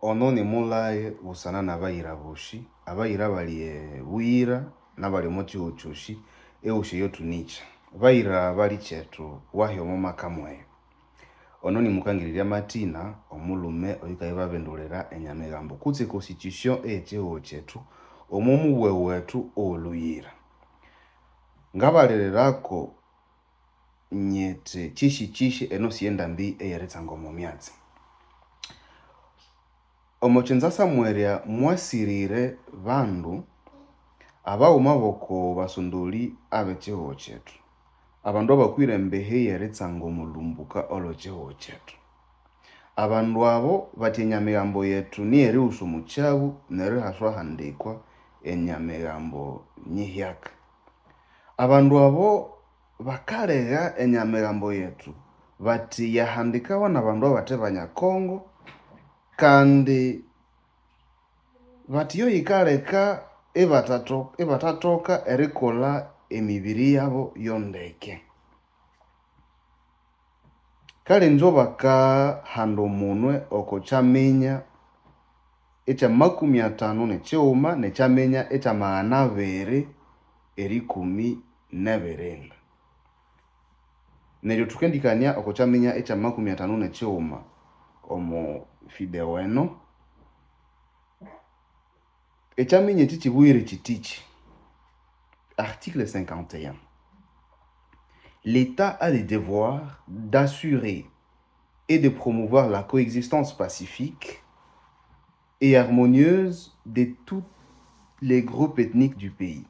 Ono nimulhaye busana nabayira bosi, abayira abali ebuyira nabali omo kihugho kyosi, ehosi eyathunicha. Bayira balikyethu wahi omo maka mweyo. Ono nimukangirirya amathina omulhume oyukayibabindulira enyamigambo kutse e constitution eyekihugho kyethu omo mubwe wethu owolhuyira. Ngabaliririrako nyithi kyisi-kyisi eno siyendambi eyeritsanga omo myatsi. Omo kyinzasa mwerya mwasirire bandu abaghuma boko basondoli abekihugho kyethu. Abandu abakwire embihi eyeritsanga omo lhumbuka olhwekihugho kyethu. Abandu abo bathi enyamigambo yethu niyerighusa omukyabu neryo ihaswahandikwa enyamigambo nyihyaka. Abandu abo bakalegha enyamigambo yethu bathi yahandikawa nabandu abathe banyakongo kandi bathi yoyikaleka ibathathoka erikolha emibiri yabo yondeke. Kale ingye bakahanda omunwe oko kyaminya ekyamakumi athanu nikyighuma nekyaminya ekyamaghana abiri erikumi nebirinda. Neryo thukendikania oko kyaminya ekyamakumi athanu nikyighuma omo video eno. Ekyaminya ekyi kyibugire kyithikyi, article 51, L'État a le devoir d'assurer et de promouvoir la coexistence pacifique et harmonieuse de tous les groupes ethniques du pays.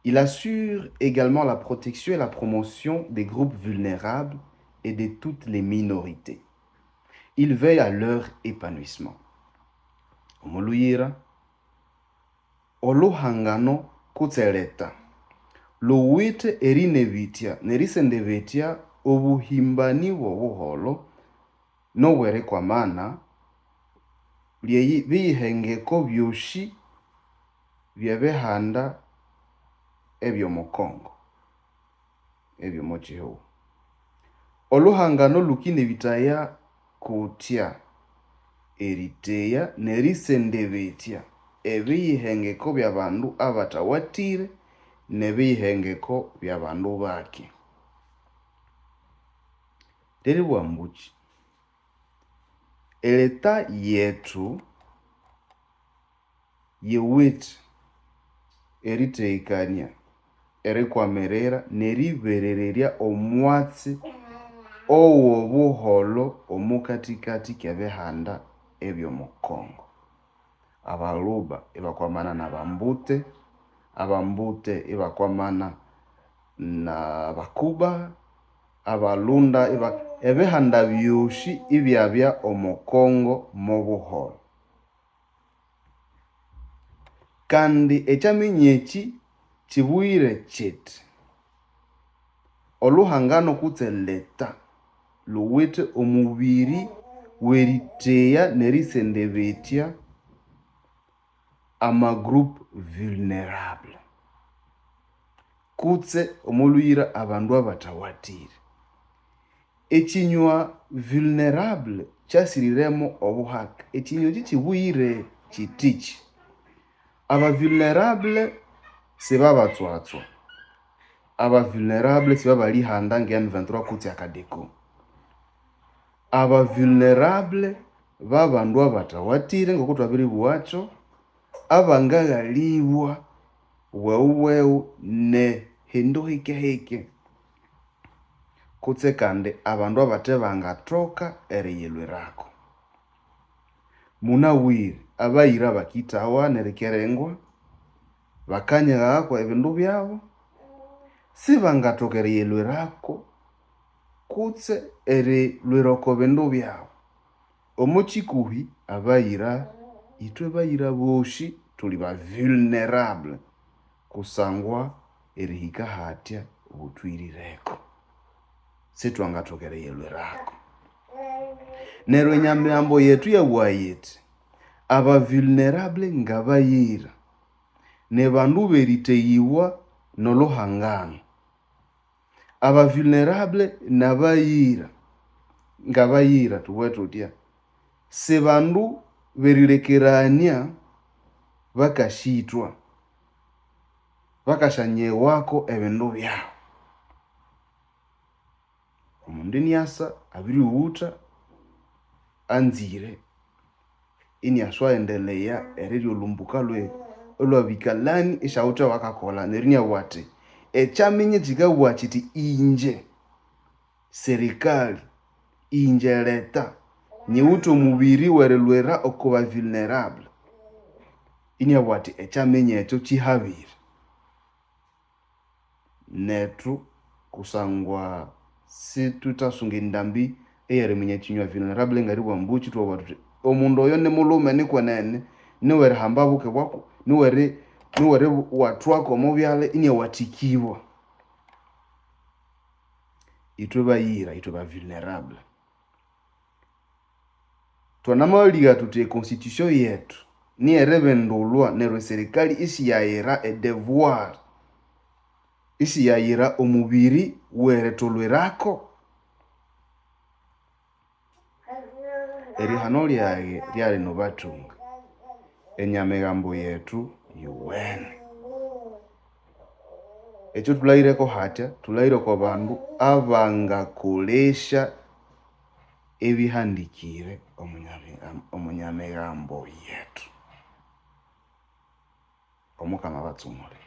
Il assure également la protection et la promotion des groupes vulnérables et de toutes les minorités. Il veille à leur épanouissement. Omoluyira olhuhangano kutse leta lhuwithe erinebithya nerisendebethya obuhimbani bw'obuholho nobw'erikwamana biyihengeko byosi by'ebihanda eby'omo Congo eby'omo kihugho. Olhuhangano lhukinebithaya kuthya eritheya nerisendebethya ebiyihengeko by'abandu abathawathire n'ebiyihengeko by'abandu bake. Lyeribugha ambukyi, eleta yethu yiwithe eritheghekania, erikwamirira neriberererya omwatsi owobuholho omukathikathi kebihanda ebyomo Congo. Abaluba ibakwamana nabambute, abambute ibakwamana nabakuba, abalunda ebihanda byosi ibyabya omo Congo mobuholho. Kandi ekyaminya ekyi kyibugire kyithi olhuhangano kutse leta lhuwithe omubiri weritheya nerisendebethya ama groupe vulnerable kutse omolhuyira abandu abathawathire. Ekinywa vulnerable kyasiriremu obuhaka. Ekinywa ekyi kibugire kyithikyi, aba vulnerable sibabatswatswa, aba vulnerable sibabalihanda nge M23 kutse akadeko. Aba vulnerable babandu abathawathire ngoko thwabiribugha abangaghalibwa bweghu nehindu hike-hike kutse kandi abandu abathe bangathoka eriyilhwirako. Munabwire abayira bakithawa nerikerengwa, bakanyighaghako ebindu byabu, sibangathoka eriyilhwirako kutse erilhwira oko bindu byabu. Omo kikuhi abayira ithwe bayira bosi thuli ba vulnerable kusangwa erihika hathya buthwirireko. Sithwangathoka eriyilhwirako. Neryo enyamigambo yethu yabugha yithi aba vulnerable ngabayira nibandu beritheghibwa nolhuhangano. Aba vulnerable nabayira ngabayira thubughe thuthya. Si bandu b'erĩlekerania bakasyĩthwa, bakasyanyihwako ebindu byabu. Omundu iniasa abirighutha anzire iniaswaendeleya erirya olhumbuka olwabikalani isyawithe ewakakolha neryo iniabugha athi ekyaminya kyikabugha kyithi ingye serikali, ingye leta nyiwithe omubiri werilwira oko ba vulnerable. Iniabugha athi ekyaminya ekyo kyihabire. Nethu kusangwa sithuthasunga endambi eyeriminya ekinywa vulnerable ngeribugha ambu twabugha thuthi omundu oyo nimulhume nikwenene niwerihamba buke bwaku niweri niweriwathwako omo byalha iniawathikibwa. Ithwe bayira ithwe ba vulnerable thwanamaliha thuthi e constitution yethu niyeribindulwa neryo eserikali isiyayira e devoir isiyayira omubiri werithulwirako. Erihano lyaghe lyalino bathunga enyamigambo yethu yuwene. Ekyo thulhaghireko hatya, thulhaghire okwa bandu abangakolesya ebihandikire omo nyamigambo yethu. Omukama abatsumule.